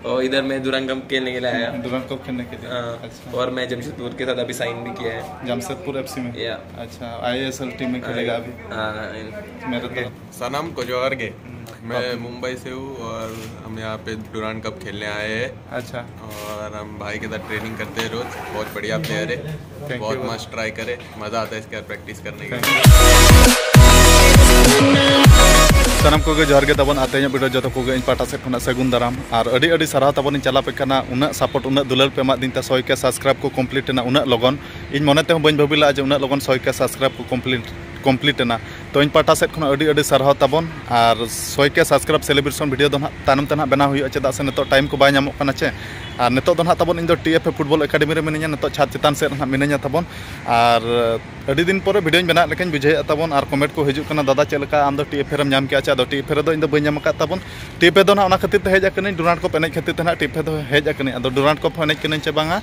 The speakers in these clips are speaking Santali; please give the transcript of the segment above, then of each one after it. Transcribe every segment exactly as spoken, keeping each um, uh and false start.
और इधर मैं डुरांड कप खेलने के लिए आया। डुरांड कप खेलने के लिए? हाँ। अच्छा। और मैं जमशेदपुर के साथ अभी साइन भी किया है। जमशेदपुर एफसी में? या। अच्छा, आईएएसएल टीम में खेलेगा अभी? हाँ। मेरे तो। सनम को जोहार गे। मैं मुंबई से हूँ और हम यहाँ पे डुरांड कप खेलने आए हैं। अच्छा। और हम भाई के साथ ट्रेनिंग करते हैं रोज। बहुत बढ़िया प्लेयर है। बहुत मस्त ट्राई करे। मजा आता है इसके साथ प्रैक्टिस करने के लिए। ᱥᱟᱱᱟᱢ ᱠᱚᱜᱮ ᱡᱚᱦᱟᱨ ᱜᱮ ᱛᱟᱵᱚᱱ, ᱟᱨ ᱛᱮᱦᱮᱧᱟᱜ ᱵᱷᱤᱰᱤᱭᱳ ᱡᱚᱛᱚ ᱠᱚᱜᱮ ᱤᱧ ᱯᱟᱦᱴᱟ ᱥᱮᱫ ᱠᱷᱚᱱᱟᱜ ᱥᱟᱹᱜᱩᱱ ᱫᱟᱨᱟᱢ᱾ ᱟᱨ ᱟᱹᱰᱤ ᱟᱹᱰᱤ ᱥᱟᱨᱦᱟᱣ ᱛᱟᱵᱚᱱ, ᱤᱧ ᱪᱟᱞᱟᱣ ᱯᱮ ᱠᱟᱱᱟ ᱩᱱᱟᱹᱜ ᱥᱟᱯᱳᱨᱴ, ᱩᱱᱟᱹᱜ ᱫᱩᱞᱟᱹᱲ ᱯᱮ ᱮᱢᱟᱫ ᱫᱤᱧ ᱛᱮ ᱥᱚᱭ ᱠᱮ ᱥᱟᱵᱥᱠᱨᱟᱭᱤᱵ ᱠᱚ ᱠᱚᱢᱯᱞᱤᱴ ᱮᱱᱟ ᱩᱱᱟᱹᱜ ᱞᱚᱜᱚᱱ᱾ ᱤᱧ ᱢᱚᱱᱮ ᱛᱮᱦᱚᱸ ᱵᱟᱹᱧ ᱵᱷᱟᱹᱵᱤ ᱞᱮᱫᱼᱟ ᱡᱮ ᱩᱱᱟᱹᱜ ᱞᱚᱜᱚᱱ ᱥᱚᱭ ᱠᱮ ᱥᱟᱵᱥᱠᱨᱟᱭᱤᱵ ᱠᱚ ᱠᱚᱢᱯᱞᱤᱴ ᱠᱚᱢᱯᱞᱤᱴ ᱮᱱᱟ᱾ ᱛᱚ ᱤᱧ ᱯᱟᱦᱴᱟ ᱥᱮᱫ ᱠᱷᱚᱱᱟᱜ ᱟᱹᱰᱤ ᱟᱹᱰᱤ ᱥᱟᱨᱦᱟᱣ ᱛᱟᱵᱚᱱ᱾ ᱟᱨ ᱥᱚᱭ ᱠᱮ ᱥᱟᱵᱥᱠᱨᱟᱭᱤᱵ ᱥᱮᱞᱤᱵᱨᱮᱥᱚᱱ ᱵᱷᱤᱰᱤᱭᱳ ᱫᱚ ᱱᱟᱦᱟᱜ ᱛᱟᱭᱱᱚᱢ ᱛᱮ ᱱᱟᱦᱟᱜ ᱵᱮᱱᱟᱣ ᱦᱩᱭᱩᱜᱼᱟ, ᱪᱮᱫᱟᱜ ᱥᱮ ᱱᱤᱛᱚᱜ ᱴᱟᱭᱤᱢ ᱠᱚ ᱵᱟᱭ ᱧᱟᱢᱚᱜ ᱠᱟᱱᱟ ᱪᱮ᱾ ᱟᱨ ᱱᱤᱛᱚᱜ ᱫᱚ ᱱᱟᱦᱟᱜ ᱛᱟᱵᱚᱱ ᱤᱧ ᱫᱚ ᱴᱤ ᱮᱯ ᱮ ᱯᱷᱩᱴᱵᱚᱞ ᱮᱠᱟᱰᱮᱢᱤ ᱨᱮ ᱢᱤᱱᱟᱹᱧᱟ, ᱱᱤᱛᱚᱜ ᱪᱷᱟᱫᱽ ᱪᱮᱛᱟᱱ ᱥᱮᱫ ᱨᱮ ᱱᱟᱦᱟᱜ ᱢᱤᱱᱟᱹᱧᱟ ᱛᱟᱵᱚᱱ᱾ ᱟᱨ ᱟᱹᱰᱤ ᱫᱤᱱ ᱯᱚᱨᱮ ᱵᱷᱤᱰᱤᱭᱳᱧ ᱵᱮᱱᱟᱣᱮᱫ ᱞᱮᱠᱟᱧ ᱵᱩᱡᱷᱟᱹᱣᱮᱫᱼᱟ ᱛᱟᱵᱚᱱ᱾ ᱟᱨ ᱠᱚᱢᱮᱱᱴ ᱠᱚ ᱦᱤᱡᱩᱜ ᱠᱟᱱᱟ, "ᱫᱟᱫᱟ, ᱪᱮᱫ ᱞᱮᱠᱟ ᱟᱢ ᱫᱚ ᱴᱤ ᱮᱯ ᱮ ᱨᱮᱢ ᱧᱟᱢ ᱠᱮᱜᱼᱟ ᱪᱮ?" ᱟᱫᱚ ᱴᱤ ᱮᱯ ᱮ ᱨᱮᱫᱚ ᱤᱧ ᱫᱚ ᱵᱟᱹᱧ ᱧᱟᱢ ᱟᱠᱟᱫ ᱛᱟᱵᱚᱱ᱾ ᱴᱤ ᱮᱯ ᱮ ᱫᱚ ᱱᱟᱦᱟᱜ ᱚᱱᱟ ᱠᱷᱟᱹᱛᱤᱨ ᱛᱮ ᱦᱮᱡ ᱟᱠᱟᱱᱟᱹᱧ, ᱰᱩᱨᱟᱱᱰ ᱠᱚᱯ ᱮᱱᱮᱡ ᱠᱷᱟᱹᱛᱤᱨ ᱛᱮ ᱱᱟᱦᱟᱜ ᱴᱤ ᱮᱯ ᱮ ᱫᱚ ᱦᱮᱡ ᱟᱠᱟᱱᱟᱹᱧ᱾ ᱟᱫᱚ ᱰᱩᱨᱟᱱᱰ ᱠᱚᱯ ᱦᱚᱸ ᱮᱱᱮᱡ ᱠᱟᱹᱱᱟᱹᱧ ᱪᱮ ᱵᱟᱝᱟ,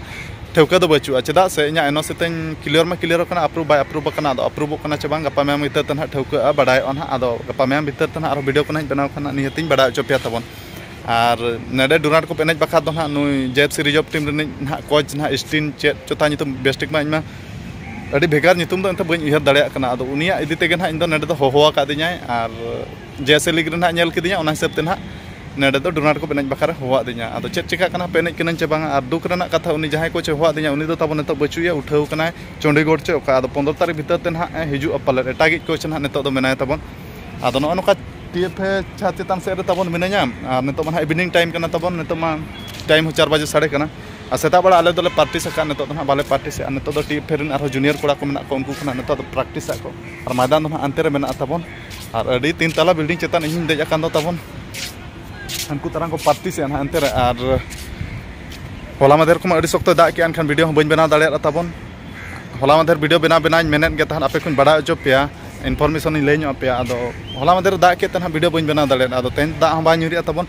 ᱴᱷᱟᱹᱣᱠᱟᱹ ᱫᱚ ᱵᱟᱹᱪᱩᱜᱼᱟ, ᱪᱮᱫᱟᱜ ᱥᱮ ᱤᱧᱟᱹᱜ ᱮᱱ ᱳ ᱥᱤ ᱛᱤᱧ ᱠᱞᱤᱭᱟᱨ ᱢᱟ ᱠᱞᱤᱭᱟᱨ ᱟᱠᱟᱱᱟ, ᱟᱯᱨᱩᱵᱷ ᱵᱟᱭ ᱟᱯᱨᱩᱵᱷ ᱟᱠᱟᱱᱟ᱾ ᱟᱫᱚ ᱟᱯᱨᱩᱵᱷᱚᱜ ᱠᱟᱱᱟ ᱪᱮ ᱵᱟᱝ, ᱜᱟᱯᱟ ᱢᱮᱭᱟᱝ ᱵᱷᱤᱛᱟᱹᱨ ᱛᱮ ᱱᱟᱦᱟᱜ ᱴᱷᱟᱹᱣᱠᱟᱹᱜᱼᱟ, ᱵᱟᱰᱟᱭᱚᱜᱼᱟ ᱱᱟᱦᱟᱜ᱾ ᱟᱫᱚ ᱜᱟᱯᱟ ᱢᱮᱭᱟᱝ ᱵᱷᱤᱛᱟᱹᱨ ᱛᱮ ᱱᱟᱦᱟᱜ ᱟᱨᱦᱚᱸ ᱵᱷᱤᱰᱤᱭᱳ ᱠᱚ ᱱᱟᱦᱟᱜ ᱤᱧ ᱵᱮᱱᱟᱣ ᱠᱷᱟᱱ ᱱᱟᱦᱟᱜ ᱱᱤᱦᱟᱹᱛᱤᱧ ᱵᱟᱰᱟᱭ ᱦᱚᱪᱚ ᱯᱮᱭᱟ ᱛᱟᱵᱚᱱ᱾ ᱟᱨ ᱱᱚᱰᱮ ᱰᱩᱨᱟᱱᱰ ᱠᱚᱯ ᱮᱱᱮᱡ ᱵᱟᱠᱷᱨᱟ ᱫᱚ ᱱᱟᱦᱟᱜ ᱱᱩᱭ ᱡᱮ ᱮᱯᱷ ᱥᱤ ᱨᱤᱡᱟᱨᱵᱷ ᱴᱤᱢ ᱨᱤᱱᱤᱡ ᱱᱟᱦᱟᱜ ᱠᱳᱪ ᱱᱟᱦᱟᱜ ᱥᱴᱤᱱ ᱪᱮᱫ ᱪᱚ ᱛᱟᱭ ᱧᱩᱛᱩᱢ, ᱵᱮᱥ ᱴᱷᱤᱠ ᱢᱟ ᱤᱧ ᱢᱟ ᱟᱹᱰᱤ ᱵᱷᱮᱜᱟᱨ ᱧᱩᱛᱩᱢ ᱫᱚ ᱮᱱᱛᱮ ᱵᱟᱹᱧ ᱩᱭᱦᱟᱹᱨ ᱫᱟᱲᱮᱭᱟᱜ ᱠᱟᱱᱟ᱾ ᱟᱫᱚ ᱩᱱᱤᱭᱟᱜ ᱤᱫᱤ ᱛᱮᱜᱮ ᱱᱟᱦᱟᱜ ᱤᱧ ᱫᱚ ᱱᱚᱰᱮ ᱫᱚ ᱦᱚᱦᱚ ᱟᱠᱟᱫᱤᱧᱟᱭ᱾ ᱟᱨ ᱡᱮ ᱮᱥ ᱮ ᱞᱤᱜᱽ ᱨᱮ ᱱᱟᱦᱟᱜ ᱧᱮᱞ ᱠᱤᱫᱤᱧᱟ, ᱚᱱᱟ ᱦᱤᱥᱟᱹᱵ ᱛᱮ ᱱᱟᱦᱟᱜ ᱱᱚᱰᱮ ᱫᱚ ᱰᱩᱨᱟᱱᱰ ᱠᱚᱯ ᱮᱱᱮᱡ ᱵᱟᱠᱷᱨᱟ ᱦᱚᱦᱚᱣᱟᱫᱤᱧᱟ᱾ ᱟᱫᱚ ᱪᱮᱫ ᱪᱤᱠᱟᱹᱜ ᱠᱟᱱᱟ ᱦᱟᱯᱮ, ᱮᱱᱮᱡ ᱠᱟᱹᱱᱟᱹᱧ ᱪᱮ ᱵᱟᱝᱟ᱾ ᱟᱨ ᱫᱩᱠ ᱨᱮᱱᱟᱜ ᱠᱟᱛᱷᱟ, ᱩᱱᱤ ᱡᱟᱦᱟᱸᱭ ᱠᱳᱪ ᱮ ᱦᱚᱦᱚᱣᱟᱫᱤᱧᱟ, ᱩᱱᱤ ᱫᱚ ᱛᱟᱵᱚᱱ ᱱᱤᱛᱚᱜ ᱵᱟᱹᱪᱩᱜ ᱮᱭᱟ, ᱩᱴᱷᱟᱹᱣ ᱠᱟᱱᱟᱭ ᱪᱚᱱᱰᱤᱜᱚᱲ ᱪᱮ ᱚᱠᱟ᱾ ᱟᱫᱚ ᱯᱚᱱᱫᱽᱨᱚ ᱛᱟᱹᱨᱤᱠᱷ ᱵᱷᱤᱛᱟᱹᱨ ᱛᱮ ᱱᱟᱦᱟᱜ ᱮ ᱦᱤᱡᱩᱜᱼᱟ ᱯᱟᱞᱮᱫ, ᱮᱴᱟᱜᱤᱡ ᱠᱳᱪ ᱱᱟᱦᱟᱜ ᱱᱤᱛᱚᱜ ᱫᱚ ᱢᱮᱱᱟᱭ ᱛᱟᱵᱚᱱ᱾ ᱟᱫᱚ ᱱᱚᱜᱼᱚ ᱱᱚᱝᱠᱟ ᱴᱤ ᱮᱯᱷ ᱮ ᱪᱷᱟᱫᱽ ᱪᱮᱛᱟᱱ ᱥᱮᱫ ᱨᱮ ᱛᱟᱵᱚᱱ ᱢᱤᱱᱟᱹᱧᱟ᱾ ᱟᱨ ᱱᱤᱛᱚᱜ ᱢᱟ ᱱᱟᱦᱟᱜ ᱤᱵᱷᱤᱱᱤᱝ ᱴᱟᱭᱤᱢ ᱠᱟᱱᱟ ᱛᱟᱵᱚᱱ, ᱱᱤᱛᱚᱜ ᱢᱟ ᱴᱟᱭᱤᱢ ᱦᱚᱸ ᱪᱟᱨ ᱵᱟᱡᱮ ᱥᱟᱰᱮ ᱠᱟᱱᱟ᱾ ᱟᱨ ᱥᱮᱛᱟᱜ ᱵᱮᱲᱟ ᱟᱞᱮ ᱫᱚᱞᱮ ᱯᱨᱮᱠᱴᱤᱥ ᱟᱠᱟᱫ, ᱱᱤᱛᱚᱜ ᱫᱚ ᱱᱟᱦᱟᱜ ᱵᱟᱞᱮ ᱯᱨᱮᱠᱴᱤᱥᱮᱜᱼᱟ᱾ ᱱᱤᱛᱚᱜ ᱫᱚ ᱴᱤ ᱮᱯᱷ ᱮ ᱨᱮᱱ ᱟᱨᱦᱚᱸ ᱡᱩᱱᱤᱭᱟᱨ ᱠᱚᱲᱟ ᱠᱚ ᱢᱮᱱᱟᱜ ᱠᱚᱣᱟ, ᱩᱱᱠᱩ ᱠᱚ ᱱᱟᱦᱟᱜ ᱱᱤᱛᱚᱜ ᱫᱚ ᱯᱨᱮᱠᱴᱤᱥ ᱟᱠᱚ᱾ ᱟᱨ ᱢᱚᱭᱫᱟᱱ ᱫᱚ ᱱᱟᱦᱟᱜ ᱦᱟᱱᱛᱮ ᱨᱮ ᱢᱮᱱᱟᱜᱼᱟ ᱛᱟᱵᱚᱱ᱾ ᱟᱨ ᱟᱹᱰᱤ ᱛᱤᱱ ᱛᱟᱞᱟ ᱵᱤᱞᱰᱤᱝ ᱪᱮᱛᱟᱱ ᱤᱧᱤᱧ ᱫᱮᱡ ᱟᱠᱟᱱ ᱫᱚ ᱛᱟᱵᱚᱱ᱾ ᱩᱱᱠᱩ ᱛᱟᱨᱟᱝ ᱠᱚ ᱯᱨᱮᱠᱴᱤᱥᱮᱜᱼᱟ ᱱᱟᱦᱟᱜ ᱦᱟᱱᱛᱮ ᱨᱮ᱾ ᱟᱨ ᱦᱚᱞᱟ ᱢᱟᱫᱷᱮᱨ ᱠᱷᱚᱱ ᱟᱹᱰᱤ ᱥᱚᱠᱛᱚᱭ ᱫᱟᱜ ᱠᱮᱜᱼᱟ, ᱮᱱᱠᱷᱟᱱ ᱵᱷᱤᱰᱤᱭᱳ ᱦᱚᱸ ᱵᱟᱹᱧ ᱵᱮᱱᱟᱣ ᱫᱟᱲᱮᱭᱟᱫᱼᱟ ᱛᱟᱵᱚᱱ᱾ ᱦᱚᱞᱟ ᱢᱟᱫᱷᱮᱨ ᱵᱷᱤᱰᱤᱭᱳ ᱵᱮᱱᱟᱣ ᱵᱮᱱᱟᱣᱤᱧ ᱢᱮᱱᱮᱫ ᱜᱮ ᱛᱟᱦᱮᱸᱫ, ᱟᱯᱮ ᱠᱚᱧ ᱵᱟᱲᱟᱭ ᱦᱚᱪᱚ ᱯᱮᱭᱟ, ᱤᱱᱯᱷᱚᱨᱢᱮᱥᱚᱱ ᱤᱧ ᱞᱟᱹᱭ ᱧᱚᱜ ᱟᱯᱮᱭᱟ᱾ ᱟᱫᱚ ᱦᱚᱞᱟ ᱢᱟᱫᱷᱮᱨ ᱫᱟᱜ ᱠᱮᱫ ᱛᱮ ᱱᱟᱦᱟᱜ ᱵᱷᱤᱰᱤᱭᱳ ᱵᱟᱹᱧ ᱵᱮᱱᱟᱣ ᱫᱟᱲᱮᱭᱟᱫᱼᱟ᱾ ᱟᱫᱚ ᱛᱮᱦᱮᱧ ᱫᱟᱜ ᱦᱚᱸ ᱵᱟᱭ ᱧᱩᱨᱮᱜᱼᱟ ᱛᱟᱵᱚᱱ᱾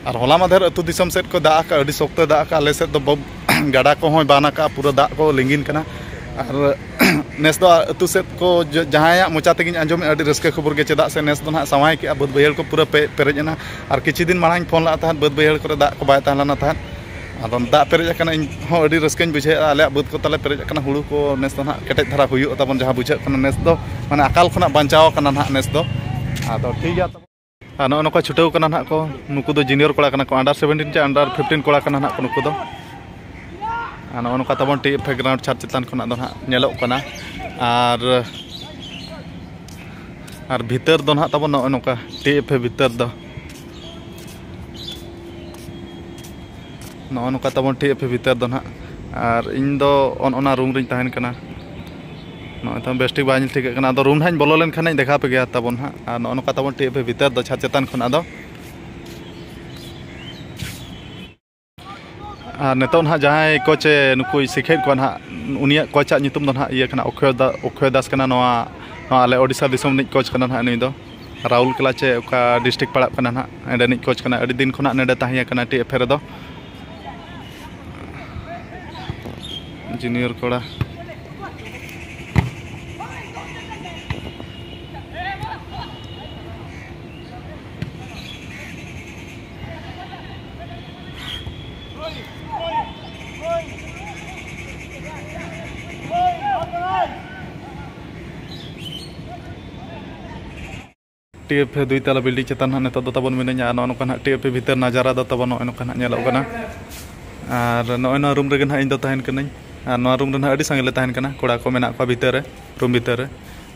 ᱟᱨ ᱦᱚᱞᱟ ᱢᱟᱫᱷᱮᱨ ᱟᱹᱛᱩ ᱫᱤᱥᱚᱢ ᱥᱮᱫ ᱠᱚ ᱫᱟᱜ ᱟᱠᱟᱫᱼᱟ, ᱟᱹᱰᱤ ᱥᱚᱠᱛᱚᱭ ᱫᱟᱜ ᱟᱠᱟᱫᱼᱟ᱾ ᱟᱞᱮ ᱥᱮᱫ ᱫᱚ ᱵᱟᱵ-, ᱜᱟᱰᱟ ᱠᱚᱦᱚᱸᱭ ᱵᱟᱱ ᱟᱠᱟᱫᱼᱟ, ᱯᱩᱨᱟᱹ ᱫᱟᱜ ᱠᱚ ᱞᱤᱸᱜᱤᱱ ᱠᱟᱱᱟ᱾ ᱟᱨ ᱱᱮᱥ ᱫᱚ ᱟᱹᱛᱩ ᱥᱮᱫ ᱠᱚ ᱡᱟᱦᱟᱸᱭᱟᱜ ᱢᱚᱪᱟ ᱛᱮᱜᱮᱧ ᱟᱸᱡᱚᱢᱮᱫᱼᱟ, ᱟᱹᱰᱤ ᱨᱟᱹᱥᱠᱟᱹ ᱠᱷᱚᱵᱚᱨ ᱜᱮ, ᱪᱮᱫᱟᱜ ᱥᱮ ᱱᱮᱥ ᱫᱚ ᱱᱟᱦᱟᱜ ᱥᱟᱶᱟᱭ ᱠᱮᱜᱼᱟ, ᱵᱟᱹᱫᱽ ᱵᱟᱹᱭᱦᱟᱹᱲ ᱠᱚ ᱯᱩᱨᱟᱹ ᱯᱮ ᱯᱮᱨᱮᱡ ᱮᱱᱟ᱾ ᱟᱨ ᱠᱤᱪᱷᱩ ᱫᱤᱱ ᱢᱟᱲᱟᱝ ᱤᱧ ᱯᱷᱳᱱ ᱞᱮᱫ ᱛᱟᱦᱮᱸᱫ, ᱵᱟᱹᱫᱽ ᱵᱟᱹᱭᱦᱟᱹᱲ ᱠᱚᱨᱮ ᱫᱟᱜ ᱠᱚ ᱵᱟᱭ ᱛᱟᱦᱮᱸ ᱞᱮᱱᱟ ᱛᱟᱦᱮᱸᱫ᱾ ᱟᱫᱚ ᱫᱟᱜ ᱯᱮᱨᱮᱡ ᱟᱠᱟᱱᱟ, ᱤᱧ ᱦᱚᱸ ᱟᱹᱰᱤ ᱨᱟᱹᱥᱠᱟᱹᱧ ᱵᱩᱡᱷᱟᱹᱣᱮᱫᱼᱟ᱾ ᱟᱞᱮᱭᱟᱜ ᱵᱟᱹᱫᱽ ᱠᱚ ᱛᱟᱞᱮ ᱯᱮᱨᱮᱡ ᱟᱠᱟᱱᱟ, ᱦᱩᱲᱩ ᱠᱚ ᱱᱮᱥ ᱫᱚ ᱱᱟᱦᱟᱜ ᱠᱮᱴᱮᱡ ᱫᱷᱟᱨᱟ ᱦᱩᱭᱩᱜ ᱛᱟᱵᱚᱱ, ᱡᱟᱦᱟᱸ ᱵᱩᱡᱷᱟᱹᱜ ᱠᱟᱱᱟ ᱱᱮᱥ ᱫᱚ, ᱢᱟᱱᱮ ᱟᱠᱟᱞ ᱠᱷᱚᱱᱟᱜ ᱵᱟᱧᱪᱟᱣ ᱟᱠᱟᱱᱟ ᱱᱟᱦᱟᱜ ᱱᱮᱥ ᱫᱚ᱾ ᱟᱫᱚ ᱴᱷᱤᱠ ᱜᱮᱭᱟ᱾ ᱟᱨ ᱱᱚᱜᱼᱚ ᱱᱚᱝᱠᱟ ᱪᱷᱩᱴᱟᱹᱣ ᱠᱟᱱᱟ ᱱᱟᱦᱟᱜ ᱠᱚ, ᱱᱩᱠᱩ ᱫᱚ ᱡᱩᱱᱤᱭᱚᱨ ᱠᱚᱲᱟ ᱠᱟᱱᱟ ᱠᱚ, under seventeen ᱪᱮ under fifteen ᱠᱚᱲᱟ ᱠᱟᱱᱟ ᱱᱟᱦᱟᱜ ᱠᱚ ᱱᱩᱠᱩ ᱫᱚ᱾ ᱟᱨ ᱱᱚᱜᱼᱚ ᱱᱚᱝᱠᱟ ᱛᱟᱵᱚᱱ ᱴᱤ ᱮᱯᱷ ᱮ ᱜᱨᱟᱣᱩᱱᱰ ᱪᱷᱟᱫᱽ ᱪᱮᱛᱟᱱ ᱠᱷᱚᱱᱟᱜ ᱫᱚ ᱱᱟᱦᱟᱜ ᱧᱮᱞᱚᱜ ᱠᱟᱱᱟ᱾ ᱟᱨ ᱟᱨ ᱵᱷᱤᱛᱟᱹᱨ ᱫᱚ ᱱᱟᱦᱟᱜ ᱛᱟᱵᱚᱱ ᱱᱚᱜᱼᱚ ᱱᱚᱝᱠᱟ ᱴᱤ ᱮᱯᱷ ᱮ ᱵᱷᱤᱛᱟᱹᱨ ᱫᱚ, ᱱᱚᱜᱼᱚ ᱱᱚᱝᱠᱟ ᱛᱟᱵᱚᱱ ᱴᱤ ᱮᱯᱷ ᱮ ᱵᱷᱤᱛᱟᱹᱨ ᱫᱚ ᱱᱟᱦᱟᱜ᱾ ᱟᱨ ᱤᱧ ᱫᱚ ᱚᱱ ᱚᱱᱟ ᱨᱩᱢ ᱨᱤᱧ ᱛᱟᱦᱮᱱ ᱠᱟᱱᱟ᱾ ᱱᱚᱜᱼᱚᱭ ᱛᱟᱵᱚᱱ ᱵᱮᱥ ᱴᱷᱤᱠ ᱵᱟᱭ ᱧᱮᱞ ᱴᱷᱤᱠᱟᱹᱜ ᱠᱟᱱᱟ, ᱟᱫᱚ ᱨᱩᱢ ᱱᱟᱦᱟᱜ ᱤᱧ ᱵᱚᱞᱚ ᱞᱮᱱᱠᱷᱟᱱ ᱤᱧ ᱫᱮᱠᱷᱟᱣ ᱯᱮ ᱜᱮᱭᱟ ᱛᱟᱵᱚᱱ ᱱᱟᱦᱟᱜ᱾ ᱟᱨ ᱱᱚᱜᱼᱚ ᱱᱚᱝᱠᱟ ᱛᱟᱵᱚᱱ ᱴᱤ ᱮᱯᱷ ᱮ ᱵᱷᱤᱛᱟᱹᱨ ᱫᱚ ᱪᱷᱟᱫᱽ ᱪᱮᱛᱟᱱ ᱠᱷᱚᱱᱟᱜ ᱫᱚ᱾ ᱟᱨ ᱱᱤᱛᱚᱜ ᱱᱟᱦᱟᱜ ᱡᱟᱦᱟᱸᱭ ᱠᱳᱪ ᱮ ᱱᱩᱠᱩᱭ ᱥᱤᱠᱷᱟᱹᱭᱮᱫ ᱠᱚᱣᱟ ᱱᱟᱦᱟᱜ, ᱩᱱᱤᱭᱟᱜ ᱠᱳᱪᱟᱜ ᱧᱩᱛᱩᱢ ᱫᱚ ᱱᱟᱦᱟᱜ ᱤᱭᱟᱹ ᱠᱟᱱᱟ, ᱚᱠᱠᱷᱚᱭ ᱫᱟ-, ᱚᱠᱠᱷᱚᱭ ᱫᱟᱥ ᱠᱟᱱᱟ᱾ ᱱᱚᱣᱟ, ᱱᱚᱣᱟ ᱟᱞᱮ ᱳᱰᱤᱥᱟ ᱫᱤᱥᱚᱢ ᱨᱤᱱᱤᱡ ᱠᱳᱪ ᱠᱟᱱᱟ ᱱᱟᱦᱟᱜ ᱱᱩᱭ ᱫᱚ᱾ ᱨᱟᱦᱩᱞ ᱠᱮᱞᱟ ᱪᱮ ᱚᱠᱟ ᱰᱤᱥᱴᱨᱤᱠᱴ ᱯᱟᱲᱟᱜ ᱠᱟᱱᱟ ᱱᱟᱦᱟᱜ, ᱚᱸᱰᱮᱱᱤᱡ ᱠᱳᱪ ᱠᱟᱱᱟ᱾ ᱟᱹᱰᱤ ᱫᱤᱱ ᱠᱷᱚᱱᱟᱜ ᱱᱚᱰᱮ ᱛᱟᱦᱮᱸ ᱠᱟᱱᱟ ᱴᱤ ᱮᱯᱷ ᱮ ᱨᱮᱫᱚ᱾ ᱡᱩᱱᱤᱭᱚᱨ ᱠᱚᱲᱟ᱾ ᱴᱤ ᱮᱯᱷ ᱮ ᱫᱩᱭ ᱛᱟᱞᱟ ᱵᱤᱞᱰᱤᱝ ᱪᱮᱛᱟᱱ ᱦᱟᱸᱜ ᱱᱤᱛᱚᱜ ᱫᱚ ᱛᱟᱵᱚᱱ ᱢᱤᱱᱟᱹᱧᱟ᱾ ᱟᱨ ᱱᱚᱜᱼᱚ ᱱᱚᱝᱠᱟ ᱦᱟᱸᱜ ᱴᱤ ᱮᱯᱷ ᱮ ᱵᱷᱤᱛᱟᱹᱨ ᱱᱟᱡᱟᱨᱟ ᱫᱚ ᱛᱟᱵᱚᱱ ᱱᱚᱜᱼᱚᱭ ᱱᱚᱝᱠᱟ ᱦᱟᱸᱜ ᱧᱮᱞᱚᱜ ᱠᱟᱱᱟ᱾ ᱟᱨ ᱱᱚᱜᱼᱚᱭ ᱱᱚᱣᱟ ᱨᱩᱢ ᱨᱮᱜᱮ ᱦᱟᱸᱜ ᱤᱧ ᱫᱚ ᱛᱟᱦᱮᱱ ᱠᱟᱹᱱᱟᱹᱧ᱾ ᱟᱨ ᱱᱚᱣᱟ ᱨᱩᱢ ᱨᱮ ᱦᱟᱸᱜ ᱟᱹᱰᱤ ᱥᱟᱸᱜᱮ ᱞᱮ ᱛᱟᱦᱮᱱ ᱠᱟᱱᱟ, ᱠᱚᱲᱟ ᱠᱚ ᱢᱮᱱᱟᱜ ᱠᱚᱣᱟ ᱵᱷᱤᱛᱟᱹᱨ ᱨᱮ, ᱨᱩᱢ ᱵᱷᱤᱛᱟᱹᱨ ᱨᱮ᱾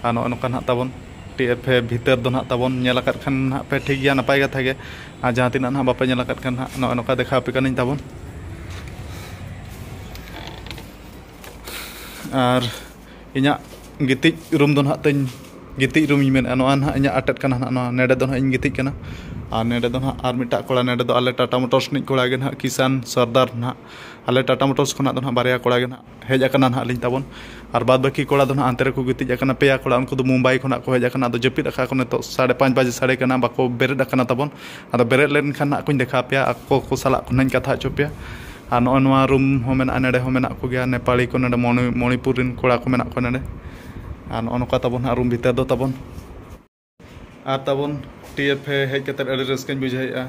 ᱟᱨ ᱱᱚᱜᱼᱚᱭ ᱱᱚᱝᱠᱟ ᱦᱟᱸᱜ ᱛᱟᱵᱚᱱ ᱴᱤ ᱮᱯᱷ ᱮ ᱵᱷᱤᱛᱟᱹᱨ ᱫᱚ ᱦᱟᱸᱜ ᱛᱟᱵᱚᱱ ᱧᱮᱞ ᱟᱠᱟᱫ ᱠᱷᱟᱱ ᱦᱟᱸᱜ ᱯᱮ ᱴᱷᱤᱠ ᱜᱮᱭᱟ, ᱱᱟᱯᱟᱭ ᱠᱟᱛᱷᱟ ᱜᱮ᱾ ᱟᱨ ᱡᱟᱦᱟᱸ ᱛᱤᱱᱟᱹᱜ ᱦᱟᱸᱜ ᱵᱟᱯᱮ ᱧᱮᱞ ᱟᱠᱟᱫ ᱠᱷᱟᱱ ᱦᱟᱸᱜ ᱱᱚᱜᱼᱚᱭ ᱱᱚᱝᱠᱟ ᱫᱮᱠᱷᱟᱣ ᱟᱯᱮ ᱠᱟᱹᱱᱟᱹᱧ ᱛᱟᱵᱚᱱ᱾ ᱟᱨ ᱤᱧᱟᱹᱜ ᱜᱤᱛᱤᱡ ᱨᱩᱢ ᱫᱚ ᱱᱟᱦᱟᱜ ᱛᱤᱧ, ᱜᱤᱛᱤᱡ ᱨᱩᱢ ᱤᱧ ᱢᱮᱱᱮᱫᱼᱟ, ᱱᱚᱣᱟ ᱱᱟᱦᱟᱜ ᱤᱧᱟᱹᱜ ᱟᱴᱮᱫ ᱠᱟᱱᱟ ᱱᱟᱦᱟᱜ, ᱱᱚᱣᱟ ᱱᱮᱰᱮ ᱫᱚ ᱱᱟᱦᱟᱜ ᱤᱧ ᱜᱤᱛᱤᱡ ᱠᱟᱱᱟ᱾ ᱟᱨ ᱱᱮᱰᱮ ᱫᱚ ᱱᱟᱦᱟᱜ ᱟᱨ ᱢᱤᱫᱴᱟᱜ ᱠᱚᱲᱟ, ᱱᱮᱰᱮ ᱫᱚ ᱟᱞᱮ ᱴᱟᱴᱟ ᱢᱳᱴᱚᱨᱥ ᱨᱤᱱᱤᱡ ᱠᱚᱲᱟ ᱜᱮ ᱱᱟᱦᱟᱜ, ᱠᱤᱥᱟᱱ ᱥᱚᱨᱫᱟᱨ ᱱᱟᱦᱟᱜ᱾ ᱟᱞᱮ ᱴᱟᱴᱟ ᱢᱳᱴᱚᱨᱥ ᱠᱷᱚᱱᱟᱜ ᱫᱚ ᱱᱟᱦᱟᱜ ᱵᱟᱨᱭᱟ ᱠᱚᱲᱟ ᱜᱮ ᱱᱟᱦᱟᱜ ᱦᱮᱡ ᱟᱠᱟᱱᱟ ᱱᱟᱦᱟᱜ ᱞᱤᱧ ᱛᱟᱵᱚᱱ᱾ ᱟᱨ ᱵᱟᱫ ᱵᱟᱹᱠᱤ ᱠᱚᱲᱟ ᱫᱚ ᱱᱟᱦᱟᱜ ᱦᱟᱱᱛᱮ ᱨᱮᱠᱚ ᱜᱤᱛᱤᱡ ᱟᱠᱟᱱᱟ, ᱯᱮᱭᱟ ᱠᱚᱲᱟ ᱩᱱᱠᱩ ᱫᱚ ᱢᱩᱢᱵᱟᱭ ᱠᱷᱚᱱᱟᱜ ᱠᱚ ᱦᱮᱡ ᱟᱠᱟᱱᱟ᱾ ᱟᱫᱚ ᱡᱟᱹᱯᱤᱫ ᱟᱠᱟᱫ ᱠᱚ ᱱᱤᱛᱚᱜ ᱥᱟᱲᱮ ᱯᱟᱸᱪ ᱵᱟᱡᱮ ᱥᱟᱰᱮ ᱠᱟᱱᱟ, ᱵᱟᱠᱚ ᱵᱮᱨᱮᱫ ᱟᱠᱟᱱᱟ ᱛᱟᱵᱚᱱ᱾ ᱟᱫᱚ ᱵᱮᱨᱮᱫ ᱞᱮᱱᱠᱷᱟᱱ ᱱᱟᱦᱟᱜ ᱠᱚᱧ ᱫᱮᱠᱷᱟᱣ ᱯᱮᱭᱟ, ᱟᱠᱚ ᱠᱚ ᱥᱟᱞᱟᱜ ᱠᱚ ᱱᱟᱦᱟᱜ ᱤᱧ ᱠᱟᱛᱷᱟ ᱦᱚᱪᱚ ᱯᱮᱭᱟ᱾ ᱟᱨ ᱱᱚᱜᱼᱚᱭ ᱱᱚᱣᱟ ᱨᱩᱢ ᱦᱚᱸ ᱢᱮᱱᱟᱜᱼᱟ, ᱱᱚᱰᱮ ᱦᱚᱸ ᱢᱮᱱᱟᱜ ᱠᱚᱜᱮᱭᱟ ᱱᱮᱯᱟᱞᱤ ᱠᱚ, ᱱᱚᱰᱮ ᱢᱚᱱᱤ- ᱢᱚᱱᱤᱯᱩᱨ ᱨᱮᱱ ᱠᱚᱲᱟ ᱠᱚ ᱢᱮᱱᱟᱜ ᱠᱚᱣᱟ ᱱᱚᱰᱮ᱾ ᱟᱨ ᱱᱚᱜᱼᱚ ᱱᱚᱝᱠᱟ ᱛᱟᱵᱚᱱ ᱦᱟᱸᱜ ᱨᱩᱢ ᱵᱷᱤᱛᱟᱹᱨ ᱫᱚ ᱛᱟᱵᱚᱱ᱾ ᱟᱨ ᱛᱟᱵᱚᱱ ᱴᱤ ᱮᱯᱷ ᱮ ᱦᱮᱡ ᱠᱟᱛᱮᱫ ᱟᱹᱰᱤ ᱨᱟᱹᱥᱠᱟᱹᱧ ᱵᱩᱡᱷᱟᱹᱣᱮᱫᱼᱟ᱾